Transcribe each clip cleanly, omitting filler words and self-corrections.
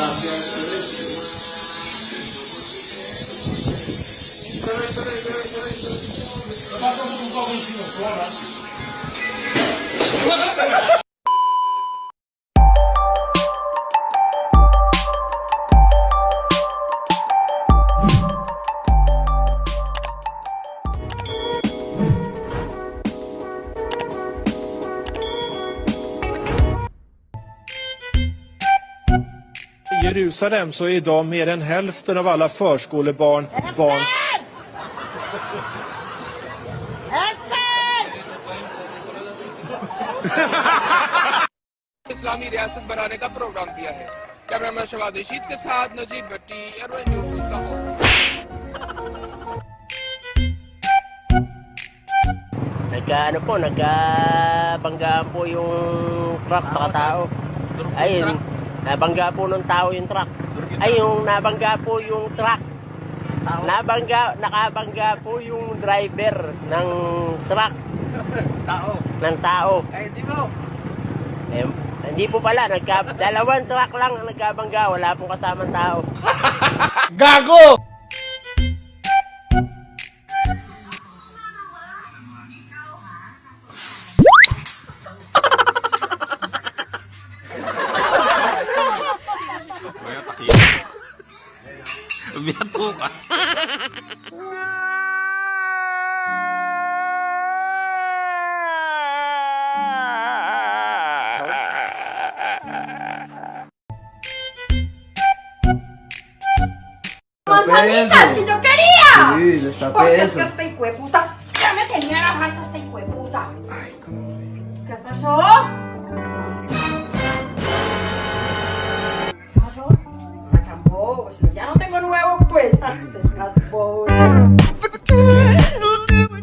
I Jerusalem så är idag mer än hälften av alla förskolebarn barn. इस्लामी रियासत बनाने का प्रोग्राम दिया है। कैमरामैन शवाद रशीद के साथ Najeeb Bhatti, airways news, Lahore. Nagka ano po, nagkabanggaan po yung truck sa katao. Ayun, nabangga po ng tao yung truck. Ay, yung nabangga po yung truck. Nabangga, nakabangga po yung driver ng truck. Tao. Ng tao. Eh, di mo. Eh, hindi po pala, dalawang truck lang ang nagkabangga, wala pong kasamang tao. Gago! Biyato ka. Manzanitas que yo quería. Sí, destapé Porque es eso. que esta hijueputa ya me tenía la falta esta hijueputa. ¿Qué pasó? ¿Qué pasó? Tampoco, si ya no tengo nuevo, pues. Antes, bobos.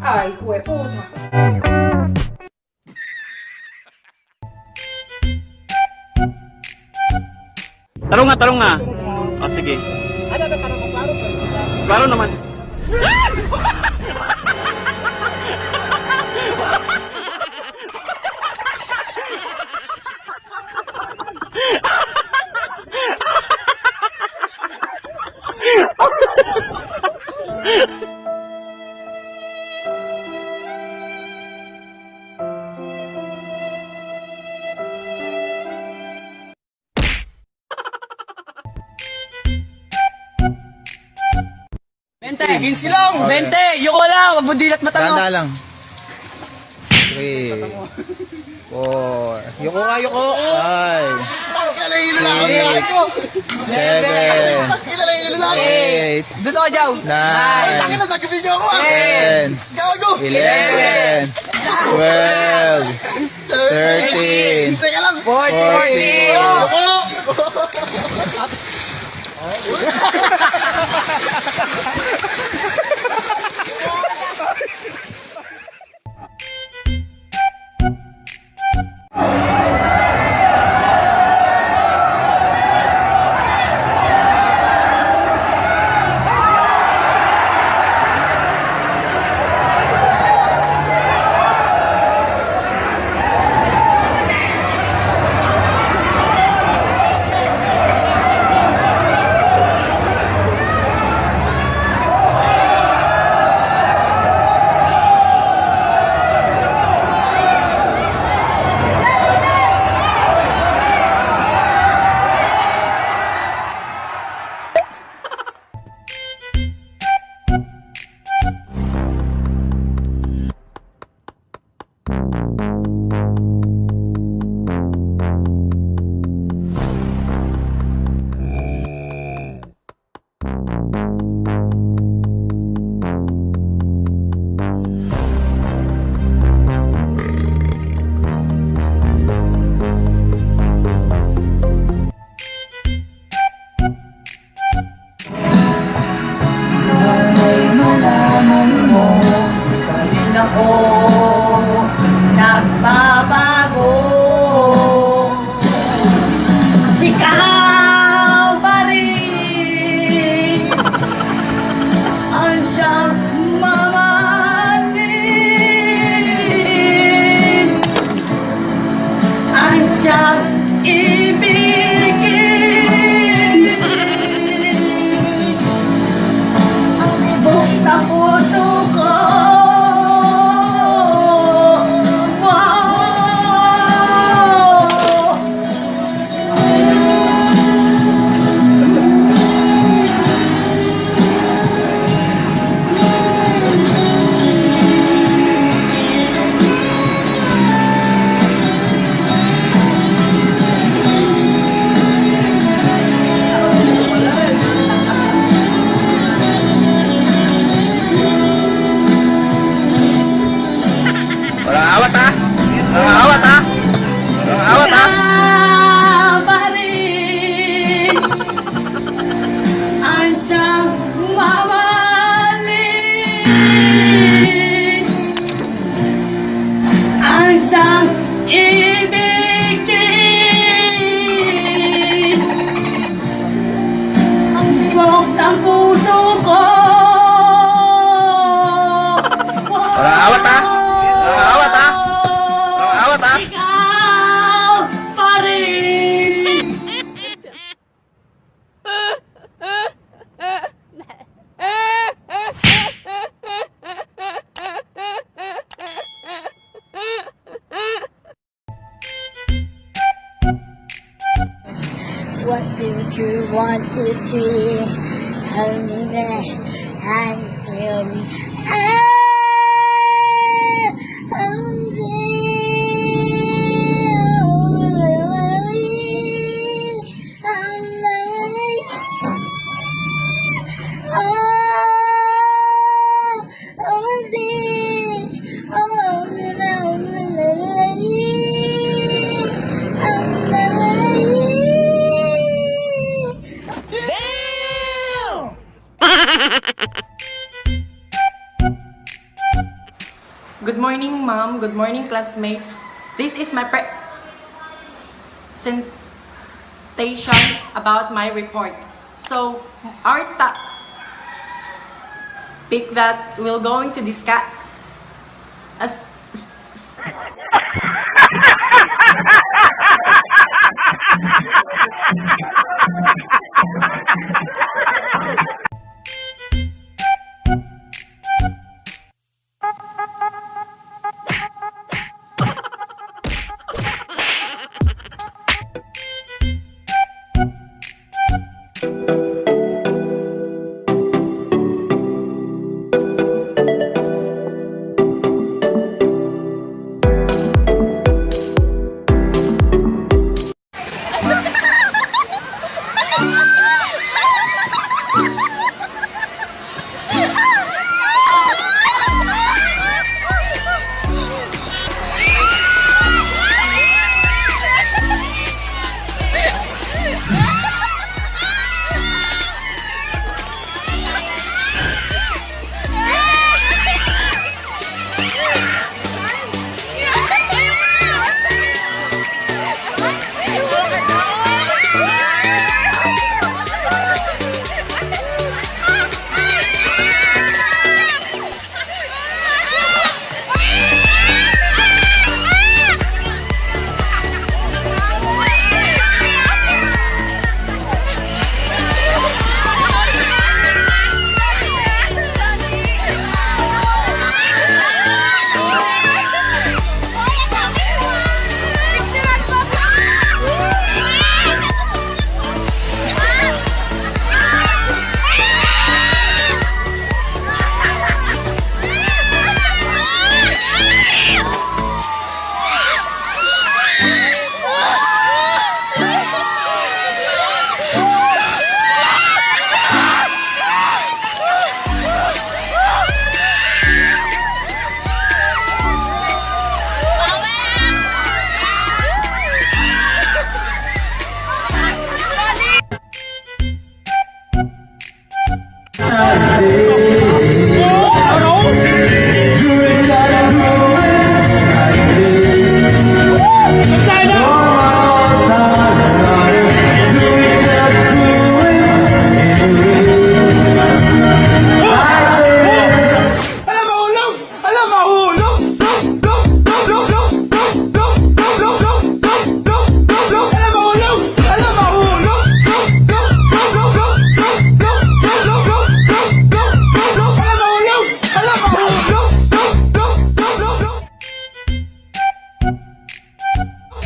Ay, hijueputa. Tarong nga, tarong nga. O, sige. Klaro naman. Bente! 15 lang! 20! Yuko lang! Wag mo dilat mata mo! Tanda lang. 3, 4, yuko ka, yuko. 5, 6, 7, 8, Dito ka, Jaw! 9, 10, 11, 12, 13, 14. 1, 2, 3, 1, 2, 3. Good morning, Mom. Good morning, classmates. This is my presentation about my report. So, our topic that we're going to discuss as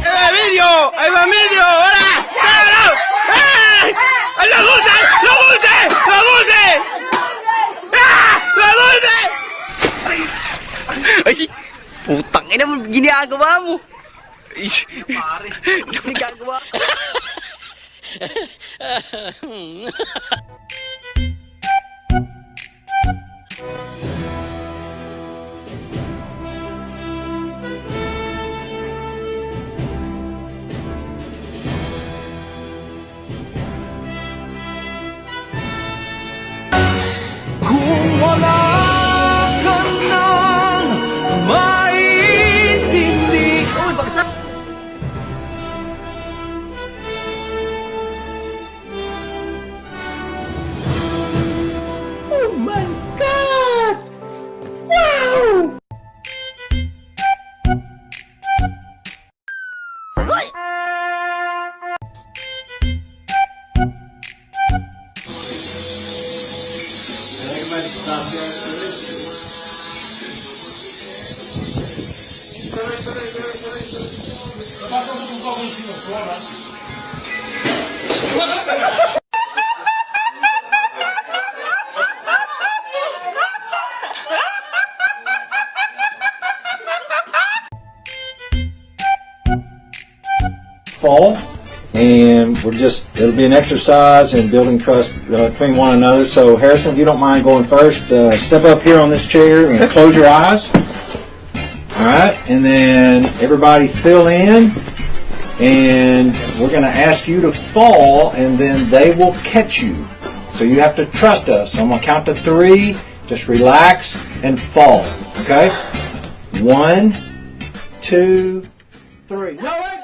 ¡Emilio! ¡Emilio! ¡Hola! ¡Claro! ¡Eh! ¡Lo dulce! ¡Lo dulce! ¡Lo dulce! ¡Ah! ¡Lo dulce! Ay, putang ina mo, ginagawa mo. Ay, pare. Ginagawa. Kung wala ka nang maintindi. Oh my God! Wow! Fall, and we're just it'll be an exercise in building trust between one another. So Harrison, if you don't mind going first, step up here on this chair and close your eyes. All right, and then everybody fill in, and we're going to ask you to fall, and then they will catch you. So you have to trust us. I'm going to count to three. Just relax and fall. Okay? One, two, three. No, wait.